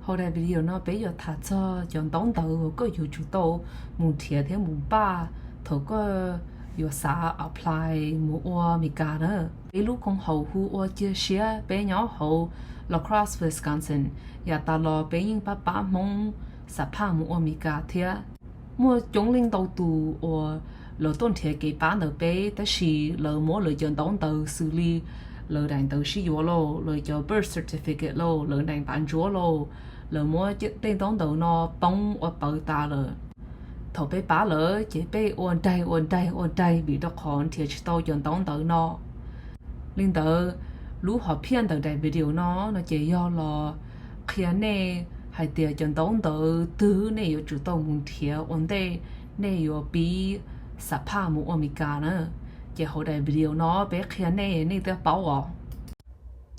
Hauv daim video no peb yuav tham txog cov ntaub ntawv uas koj yuav tsum tau mus nrhiav thiab mus npaj thaum koj yuav xav apply mus ua Meskas na. Peb lub koom haum hu ua Cia Siab, peb nyob hauv La Crosse, Wisconsin. Yav tas los peb yeej pab pab Hmoob xam phaj mus ua Meskas thiab. Muaj coob leej ntau tus uas lawv tuaj nrhiav kev pab ntawm peb tab sis lawv muab lawv cov ntaub ntawv xws li lawv daim ntawv sib yuav lauj, lawv cov birth certificate lauj, lawv daim npav ntsuab lauj, lawv muab tej ntaub ntawv no poob ua pawv tas lawm. Thaum peb pab lawv ces peb ua daig ua daig ua daig vim rau qhov nrhiav tsis tau cov ntaub ntawv no. Li ntawd, lub hom phiaj ntawm daim video no no ces yog los qhia nej hais tias cov ntaub ntawv twg nej yuav tsum tau mus nrhiav ua ntej nej yuav pib xam phaj mus ua Meskas na. Ces hauv daim video no peb qhia nej, nej thiaj paub os.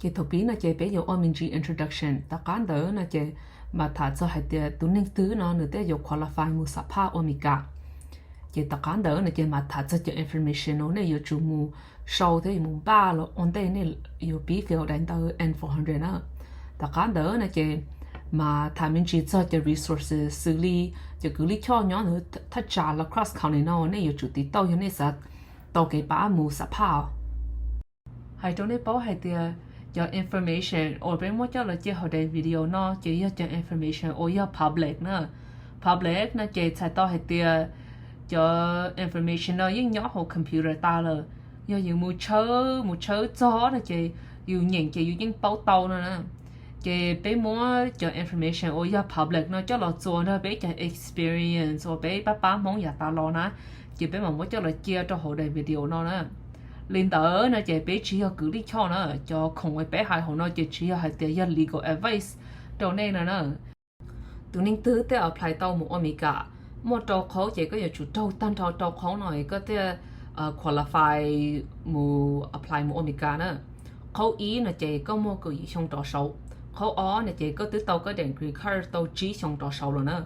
Ces thaum pib no ces peb yuav ua me ntsis introduction, tom qab ntawd no ces mam tham txog hais tias tus neeg twg no nws thiaj yuav qualify mus xam phaj ua Meskas. Ces tom qab ntawd no ces mam tham txog cov information uas nej yuav tsum mus sau thiab yuav mus npaj los ua ntej nej yuav pib fill daim ntawv N four hundred na. Tom qab ntawd no ces mam tham me ntsis txog cov resources xws li cov kws lij choj nyob ntawd thaj tsam La Crosse County no nej yuav tsum tiv tauj yog nej xav tau kev pab mus xam phaj. Hais rau nej paub hais tias cov information uas peb muab coj los cia hauv daim video no ces yog cov information uas yog public na. Public no ces txhais tau hais tias cov information no yeej nyob hauv computer tas lawm. Yog yus mus tshawb mus tshawb txog no ces yus nyeem ces yus yeej paub tau no na. Ces peb muab cov information uas yog public no coj los txuas nrog peb cov experience uas peb pab pab Hmoob yav tas los na, ces peb mam muab coj los cia rau hauv daim video no na. Li ntawd no ces peb tsis yog kws lij choj na, cov khoom uas peb hais hauv no ces tsis yog hais tias yog legal advice rau nej no na. Tus neeg twg thiaj apply tau mus ua Meskas? Muaj rau qhov ces koj yuav tsum raug tag nrho rau qhov no koj thiaj qualify mus apply mus ua Meskas na. Qhov ib no ces koj muaj kaum yim xyoo rov saud. Qhov ob no ces koj twb tau koj daim green card tau tsib xyoo rov saud lawm na.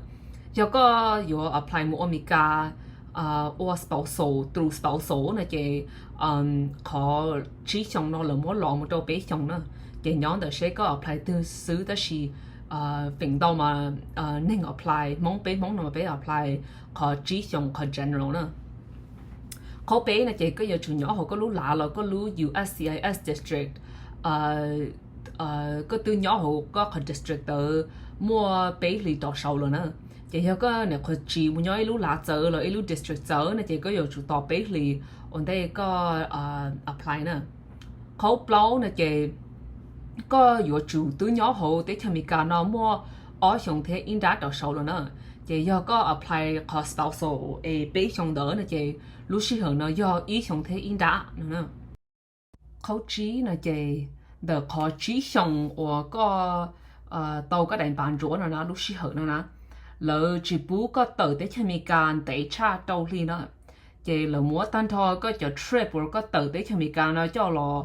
Yog koj yuav apply mus ua Meskas ua spousal, through spousal no ces qhov tsib xyoo no lawv muab los mus rau peb xyoo na. Ces nyob ntawm seb koj apply twg xwb tab sis feem ntau mas neeg apply, Hmoob, peb Hmoob no mas peb apply qhov tsib xyoo qhov general na. Qhov peb no ces koj yuav tsum nyob hauv koj lub lav los koj lub U S C I S district, koj twb nyob hauv koj qhov district ntawd muaj peb hlis rov saud lawm na. Ces yog koj nyuam qhuav tsiv mus nyob ib lub lav txawv los ib lub district txawv no ces koj yuav tsum tos peb hlis ua ntej koj apply na. Qhov plaub no ces koj yuav tsum twb nyob hauv teb chaws Amelikas no muaj ob xyoos thiab ib nrab rov saud lawm na. Ces yog koj apply qhov spousal es peb xyoo ntawd no ces lub sij hawm no yog ib xyoos thiab ib nrab no na. Qhov tsib no ces ntawm qhov tsib xyoos uas koj tau koj daim npav ntsuav no na, lub sij hawm no na, lawv tsis pub koj tawm teb chaws Amelikas ntev tshaj rau hli na. Ces lawv muab tag nrho koj cov trip uas koj tawm teb chaws Amelikas no coj los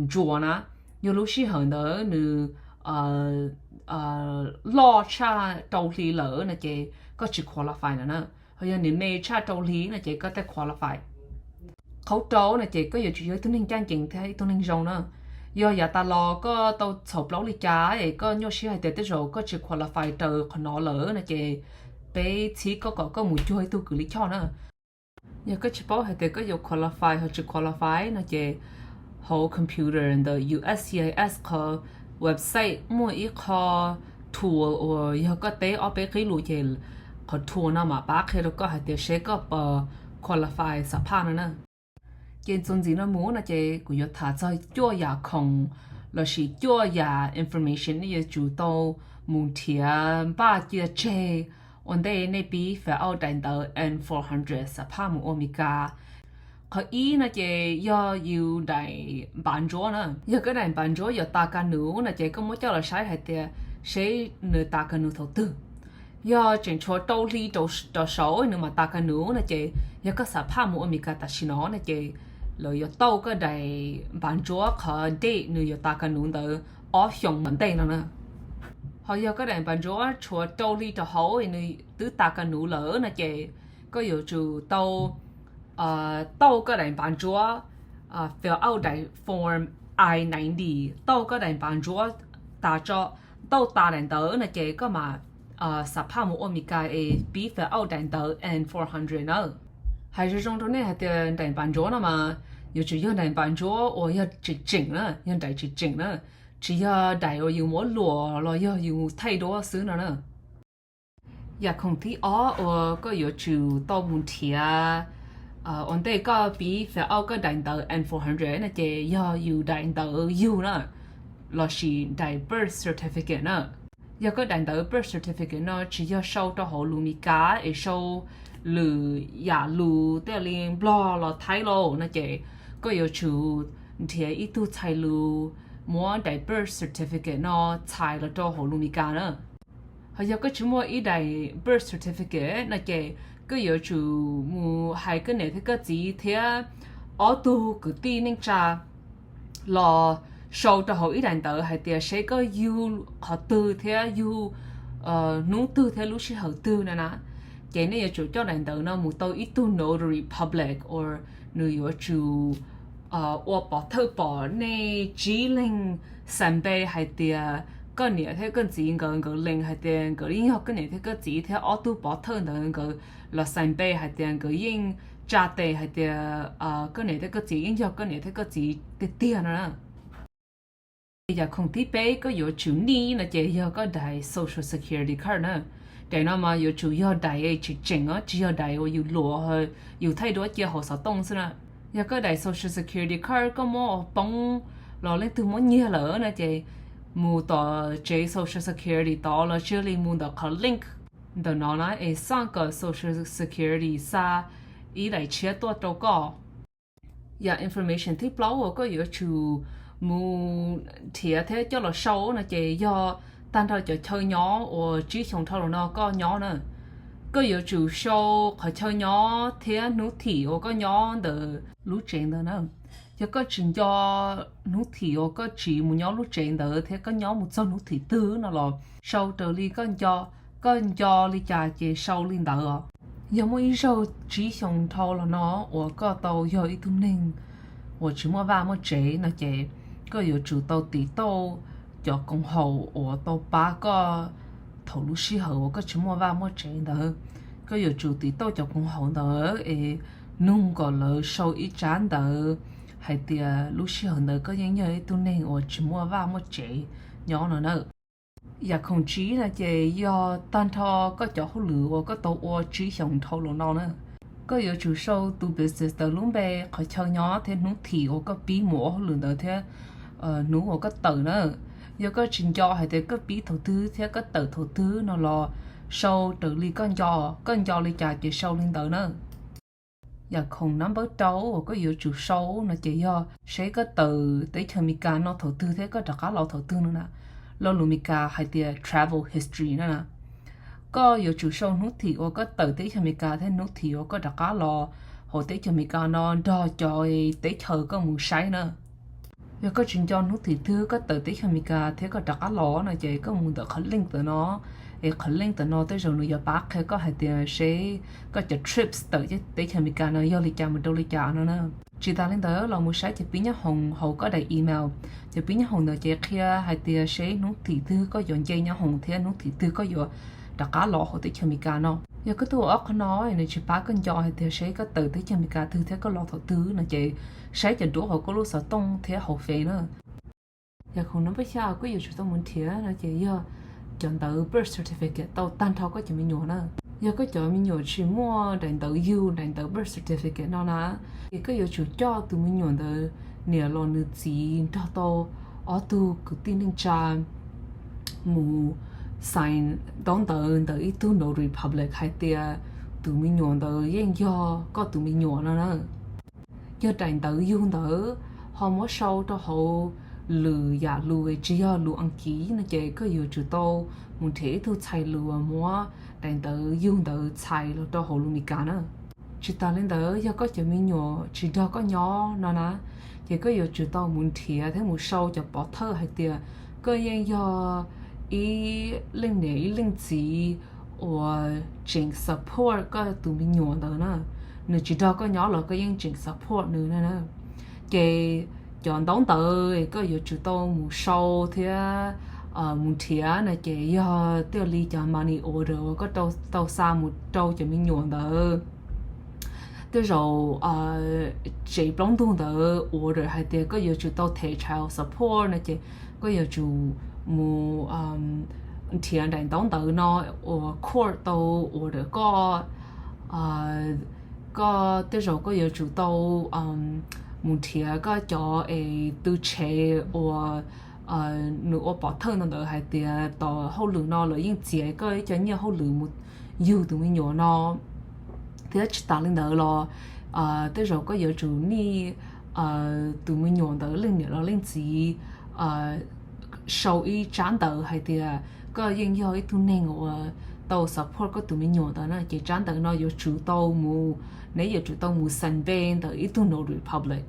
ntsuas na. Yog lub sij hawm ntawd nws loj tshaj rau hli lawm no ces koj tsis qualify lawm na. Ho yog nws me tshaj rau hli no ces koj thiaj qualify. Qhov rau no ces koj yuav tsum yog ib tug neeg ncaj ncees thiab ib tug neeg zoo na. Yog yav tas los koj tau txhaum plaub li cas es koj nyuaj siab hais tias tej zaum koj tsis qualify raws qhov no lawm no ces peb txhib koj kom koj mus cuag ib tug kws lij choj na. Yog koj tsis paub hais tias koj yuav qualify ho tsis qualify no ces hauv computer ntawm U S C I S qhov website muaj ib qho tool uas yog koj teb ob peb qib lus ces qhov tool no mam pab qhia rau koj hais tias seb koj puas qualify xam phaj no na. Ces txuas ntxiv no mus no ces kuv yuav tham txog cuaj yam khoom lossis cuaj yam information nej yuav tsum tau mus nrhiav npaj cia tseg ua ntej nej pib fill out daim ntawv N four hundred xam phaj mus ua Amelikas. Qhov ib no ces yog yus daim npav ntsuab na. Yog koj daim npav ntsuab yuav tas ka nuv no ces koj muab coj los saib hais tias seb nws tas ka nuv thaum twg. Yog tseem tshuav rau hli rau saud nws mam tas ka nuv no ces yog koj xam phaj mus ua Amelikas tam sim no no ces lawv yuav tauj koj daim npav ntsuab qhov date nws yuav tas ka nuv ntawd ob xyoos tom ntej no na. Ho yog koj daim npav ntsuab tshuav rau hli rau hauv nws twb tas ka nuv lawm no ces koj yuav tsum tau tauj koj daim npav ntsuab, fill out daim form I ninety, tauj koj daim npav ntsuab tas tso, Tau tas daim ntawv no ces koj mam xav phaj mus ua Meskas es pib fill out daim ntawv N four hundred na. Hais zoo zoo rau nej hais tias daim npam ntsuav no mas yuav tsum yog daim npam ntsuav uas yog tseem tseem na, yog daim tseem tseem na, tsis yog daim uas yus muab luam los yog yus thaij duab xwb no na. Yam khoom thib ob uas koj yuav tsum tau mus nrhiav ua ntej koj pib fill out koj daim ntawv N four hundred no ces yog yus daim ntawv yug na, lossis daim birth certificate na. Yog koj daim ntawv birth certificate no tsis yog sau rau hauv lus Meskas es sau lwm yam lus tej li Nplog los Thaib los no ces koj yuav tsum nrhiav ib tug txhais lus muab daim birth certificate no txhais los rau hauv lus Meskas na. Ho yog koj tsis muaj ib daim birth certificate no ces koj yuav tsum mus hais koj niam thiab koj txiv thiab ob tug kwv tij neej tsa los sau rau hauv ib daim ntawv hais tias seb koj yug qhov twg thiab yug hnub twg thiab lub sij hawm twg no na. Ces nej yuav tsum coj daim ntawv no mus tau ib tug notary public uas nws yuav tsum ua pov thawj pom nej tsib leeg xa npe hais tias koj niam thiab koj txiv nkawd, nkawd lees hais tias nkawd yeej yog koj niam thiab koj txiv thiab ob tug pov thawj ntawd nkawd los xa npe hais tias nkawd yeej tsa tes hais tias koj niam thiab koj txiv yeej yog koj niam thiab koj txiv tiag tiag no na. Yam khoom thib peb koj yuav tsum need no ces yog koj daim social security card na. Daim no mas yuav tsum yog daim tseem tseem os, tsis yog daim uas yus luam, yus thaij duab cia hauv xov tooj xwb na. Yog koj daim social security card koj muab poob los leej twg muab nyiag lawm no ces mus tom tsev social security tod los sis yog li mus ntawm qhov link ntawm no na es xaj kom social security xa ib daim tshiab tuaj rau koj. Yam information thib plaub uas koj yuav tsum mus nrhiav thiab coj los sau no ces yog tag nrho cov chaw nyob uas tsib xyoos dhau los no koj nyob na. Koj yuav tsum sau qhov chaw nyob thiab hnub thim uas koj nyob ntawm lub tsev ntawd na. Yog koj tsis nco hnub thim uas koj tsiv mus nyob lub tsev ntawd thiab koj nyob mus txog hnub thim twg no los sau raws li koj nco, koj nco li cas ces sau li ntawd os. Yog muaj ib zaug tsib xyoo dhau los no uas koj tau yog ib tug neeg uas tsis muaj vaj muaj tsev no ces koj yuav tsum tau tiv tauj cov koom haum uas tau pab koj thaum lub sij hawm uas koj tsis muaj vaj muaj tsev ntawd. Koj yuav tsum tiv tauj cov koom haum ntawd es nug kom lawv sau ib tsab ntawv hais tias lub sij hawm ntawd koj yeej yog ib tug neeg uas tsis muaj vaj muaj tsev nyob no na. Yam khoom tsib no ces yog tag nrho koj cov hauj lwm uas koj tau ua tsib xyoos dhau los no na. Koj yuav tsum sau tus business ntawd lub npe, qhov chaw nyob thiab hnub thim uas koj pib mus ua hauj lwm ntawd thiab hnub uas koj tawm na. Yog koj tsis nco hais tias koj pib thaum twg thiab koj tawm thaum twg no los sau raws li koj nco, koj nco li cas ces sau li ntawd na. Yam khoom number rau uas koj yuav tsum sau no ces yog seb koj tawm teb chaws Amelikas no thaum twg thiab koj rov qab los thaum twg no na. Lo lus Amelikas hais tias travel history no na. Koj yuav tsum sau hnub thim uas koj tawm teb chaws Amelikas thiab hnub thim uas koj rov qab los hauv teb chaws Amelikas no nrog cov teb chaws koj mus saib na. Yog koj tsis nco hnub thim twg koj tawm teb chaws Amelikas thiab koj rov qab los no ces koj mus ntawm qhov link ntawm no, es qhov link ntawm no tej zaum nws yuav pab qhia koj hais tias seb koj cov trips tawm teb chaws Amelikas no yog li cas mus rau li cas no na. Tsis tas li ntawd los mus saib cov pib nyob hoom hauv koj daim email. Cov pib nyob hoom ntawd ces qhia hais tias seb hnub thim twg koj yuav nce nyob hoom thiab hnub thim twg koj yuav rov qab los hauv teb chaws Amelikas no. Yog koj tuaj ua ob qho no nws tsis pab koj nco hais tias seb koj tawm teb chaws Amelikas twg thiab koj los thaum twg no ces saib cov duab hauv koj lub xov tooj thiab hauv Face na. Yam khoom number xya koj yuav tsum tau mus nrhiav no ces yog cov ntawv birth certificate tau tag nrho koj cov me nyuam na. Yog koj cov me nyuam tsis muaj daim ntawv yug, daim ntawv birth certificate no na, ces koj yuav tsum coj tus me nyuam ntawd niam los nws txiv nrog tau ob tug kwv tij neej tsa mus sign ntaub ntawv ntawm ib tug notary public hais tias tus me nyuam ntawd yeej yog koj tus me nyuam no na. Yog daim ntawv yug ntawd ho muab sau rau hauv lwm yam lus tsis yog lus Askiv no ces koj yuav tsum tau mus nrhiav ib tug txhais lus muab daim ntawv yug ntawd txhais los rau hauv lus Amelikas na. Tsis tas li ntawd yog koj cov me nyuam tsis nrog koj nyob no na, ces koj yuav tsum tau mus nrhiav thiab mus sau cov pov thawj hais tias koj yeej yog ib leej niam ib leej txiv uas tseem support koj tus me nyuam ntawd na. Nws tsis nrog koj nyob los koj yeej tseem support nws na. Ces cov ntaub ntawv koj yuav tsum tau mus sau thiab mus nrhiav no ces yog thiaj li cov money order uas koj tau xa mus rau cov me nyuam ntawd. Tej zaum tsev plaub ntug ntawd order hais tias koj yuav tsum tau them child support no ces koj yuav tsum mus nrhiav daim ntaub ntawv no uas court tau order koj. Koj tej zaum koj yuav tsum tau mus nrhiav koj cov es tw tshev uas nws ua pov thawj no ntawd hais tias tom hauj lwm no lawv yeej txiav koj ib co nyiaj hauj lwm mus yug tus me nyuam no. Thiab tsis tas li ntawd los tej zaum koj yuav tsum nij tus me nyuam ntawd leej niam los leej txiv sau ib tsab ntawv hais tias koj yeej yog ib tug neeg uas tau support koj tus me nyuam ntawd na ces tsab ntawv no yuav tsum tau mus, neb yuav tsum tau mus sanbe ntawm ib tug notary public.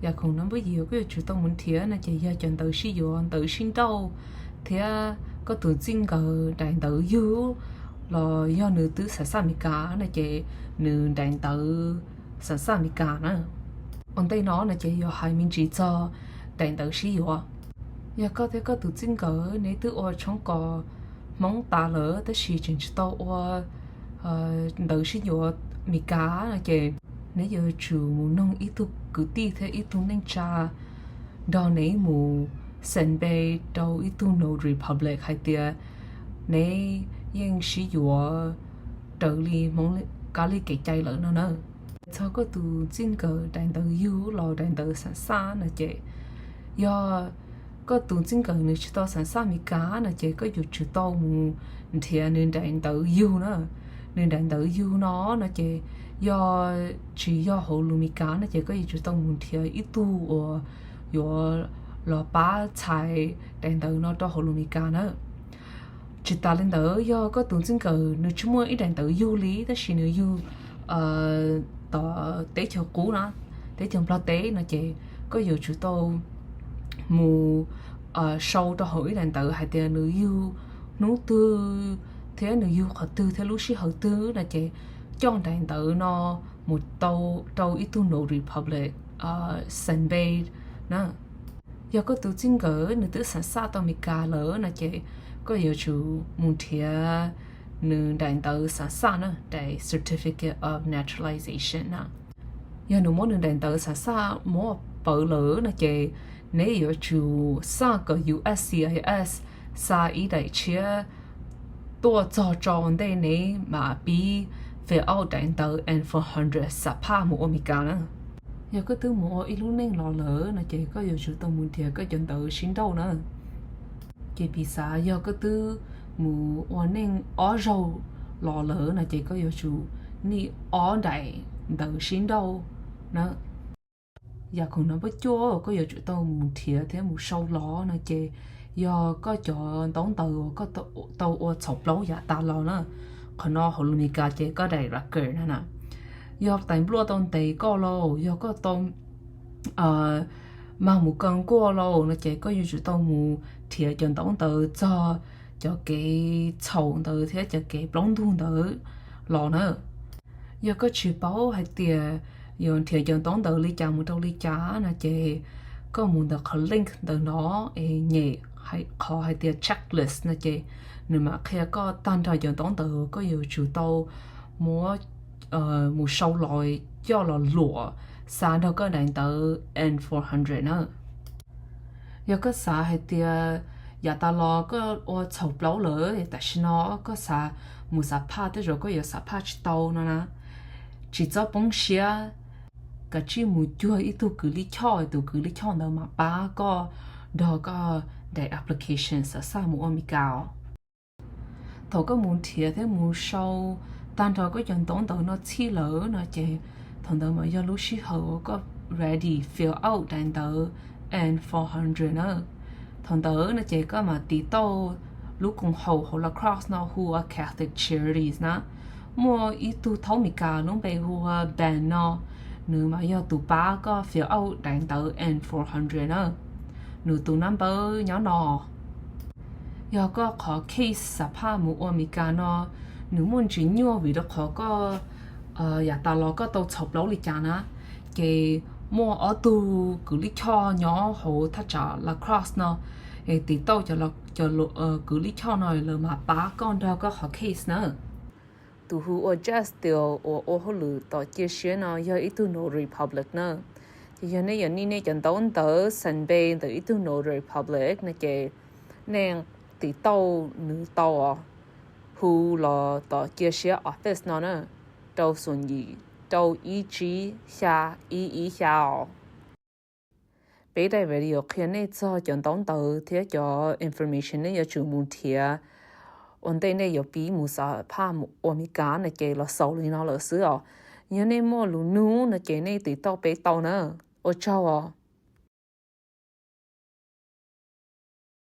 Yam khoom no npawb yim koj yuav tsum tau mus nrhiav no ces yog cov ntawv sib yuav, ntawv sib nrauj, thiab koj tus txij nkawm daim ntawv yug los yog nws twb xam xaj Amelikas no ces nws daim ntawv xam xaj Amelikas na. Ua ntej no no ces yuav hais me ntsis txog daim ntawv sib yuav. Yog koj thiab koj tus txij nkawm neb twb ua tshoob kos Hmoob tas lawm tab sis tseem tsis tau ua ntawv sib yuav Amelikas no ces neb yuav tsum mus noog ib tug kwv tij thiab ib tug neej tsa nrog neb mus sanbe rau ib tug notary public hais tias neb yeej sib yuav raws li Hmoob kab li kev cai lawm no na. Txog koj tus txij nkawm daim ntawv yug los daim ntawv xam xaj no ces yog koj tus txij nkawm nws tsis tau xam xaj Amelikas no ces koj yuav tsum tau mus nrhiav nws daim ntawv yug na. Nws daim ntawv yug no no ces yog tsis yog hauv lus Amelikas no ces koj yuav tsum tau mus nrhiav ib tug uas yuav los pab txhais daim ntawv no rau hauv lus Amelikas na. Tsis tas li ntawd yog koj tus txij nkawm nws tsis muaj ib daim ntawv yug li tab sis nws yug tom teb chaws qub na, teb chaws Nplog teb no ces koj yuav tsum tau mus sau rau hauv ib daim ntawv hais tias nws yug hnub twg thiab nws yug qhov twg thiab lub sij hawm twg no ces coj daim ntawv no mus rau ib tug notary public sanbe na. Yog koj tus txij nkawm nws twb xam xaj tau Amelikas lawm no ces koj yuav tsum mus nrhiav nws daim ntawv xam xaj na, daim certificate of naturalization na. Yog nws muab nws daim ntawv xam xaj muab pawv lawm no ces neb yuav tsum xaj kom U S C I S xa ib daim tshiab tuaj txog tso ntej neb mam pib fill out daim ntawv N four hundred xam phaj mus ua Amelikas na. Yog koj twb mus ua ib lub neej los lawm no ces koj yuav tsum tau mus nrhiav koj cov ntawv sib nrauj na. Ces piv xav yog koj twb mus ua neej ob zaug los lawm no ces koj yuav tsum nij ob daim ntawv sib nrauj na. Yam khoom no npawb cuaj koj yuav tsum tau mus nrhiav thiab mus sau los no ces yog koj cov ntaub ntawv uas koj tau ua txhaum plaub yav tas los na. Qhov no hauv lus Amelikas ces koj daim record na na. Yog tais npluaj tau ntes koj lauj, yog koj tau mag mus kaw nkuaj lauj no ces koj yuav tsum tau mus nrhiav cov ntaub ntawv txog cov kev txhaum ntawd thiab cov kev plaub ntug ntawd los na. Yog koj tsis paub hais tias yuav nrhiav cov ntaub ntawv li cas mus rau li cas no ces koj mus ntawm qhov link ntawm no es nyem qhov hais tias checklist no ces nws mam qhia koj tag nrho cov ntaub ntawv koj yuav tsum tau muab mus sau los coj los luam xa nrog koj daim ntawv N four hundred na. Yog koj xav hais tias yav tas los koj ua txhaum plaub lawm, tam sim no koj xav mus xam phaj tej zaum koj yuav xam phaj tsis tau no na, tsis txhob poob siab, kav tsij mus cuag ib tug kws lij choj, tus kws lij choj ntawd mam pab koj nrog koj daim application xav xaj mus ua Meskas os. Thaum koj mus nrhiav thiab mus sau tag nrho koj cov ntaub ntawv no txhij lawm no ces thaum ntawd mas yog lub sij hawm uas koj ready fill out daim ntawv N four hundred na. Thaum ntawd no ces koj mam tiv tauj lub koom haum hauv La Crosse no hu ua Catholic Charities na. Muaj ib tug thaub Meskas lub npe hu ua Ben no, nws mas yog tus pab koj fill out daim ntawv N four hundred na. Nws tus naj npawb nyob no. Yog koj qhov case xam phaj mus ua Meskas no nws muaj ntsis nyuaj vim rau qhov koj yav tas los koj tau txhaum plaub li cas na, ces muaj ob tug kws lij choj nyob hauv thaj tsam La Crosse no Es tiv tauj cov kwv lij choj no lawv mam pab koj nrog koj qhov case na. Tus hu ua Jess Steele uas ua hauj lwm tom cia siab no yog ib tug notary public na. Ces yog nej yuav nij nej cov ntaub ntawv xanpeb ntawm ib tug notary public no ces nej tiv tauj nws tau os, hu los tom cia siab office no na, rau xoom yim rau ib tsib xya ib ib xya os. Peb daim video qhia nej txog cov ntaub ntawv thiab cov information nej yuav tsum mus nrhiav ua ntej nej yuav pib mus xam phaj mus ua Mes Kas no ces los xaus li no lawm xwb os. Yog nej muaj lus nug no ces nej tiv tauj peb tau na. Ua tsaug os.